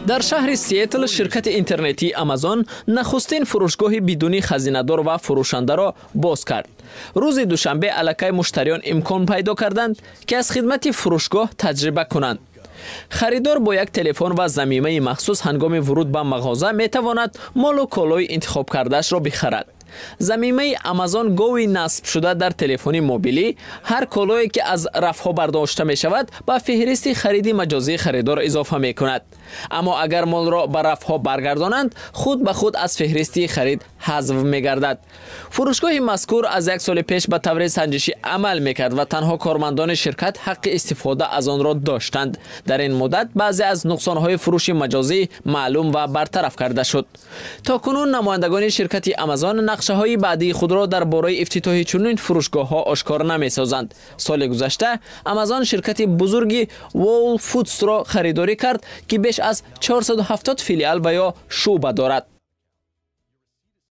Дар шаҳри Сиэтл ширкати интернетии Амазон нахустин фурӯшгоҳи бидуни хазинадор ва фурӯшандаро боз кард. Рӯзи душанбе аллакай муштариён имкон пайдо карданд, ки аз хидмати фурӯшгоҳ таҷриба кунанд. Харидор бо як телефон ва замимаи махсус ҳангоми вуруд ба мағоза метавонад молу колои интихобкардаашро бихарад. Замимаи Амазон Гои насбшуда дар телефони мобилӣ ҳар колое, ки аз рафҳо бардошта мешавад, ба феҳристи хариди маҷозии харидор изофа мекунад. Аммо агар молро ба рафҳо баргардонанд, худ ба худ аз феҳристи харид ҳазф мегардад. Фурӯшгоҳи мазкур аз як соли пеш ба таври санҷишӣ амал мекард ва танҳо кормандони ширкат ҳаққи истифода аз онро доштанд. Дар ин муддат баъзе аз нуқсонҳои фурӯши маҷозӣ маълум ва бартараф карда шуд. То кунун намояндагони ширкати Амазон нақшаҳои баъдии худро дар бораи ифтитоҳи чунин фурӯшгоҳҳо ошкор намесозанд. Соли гузашта Амазон ширкати бузурги Whole Foods-ро харидорӣ кард, ки беш аз 470 филиал ва ё шӯъба дорад.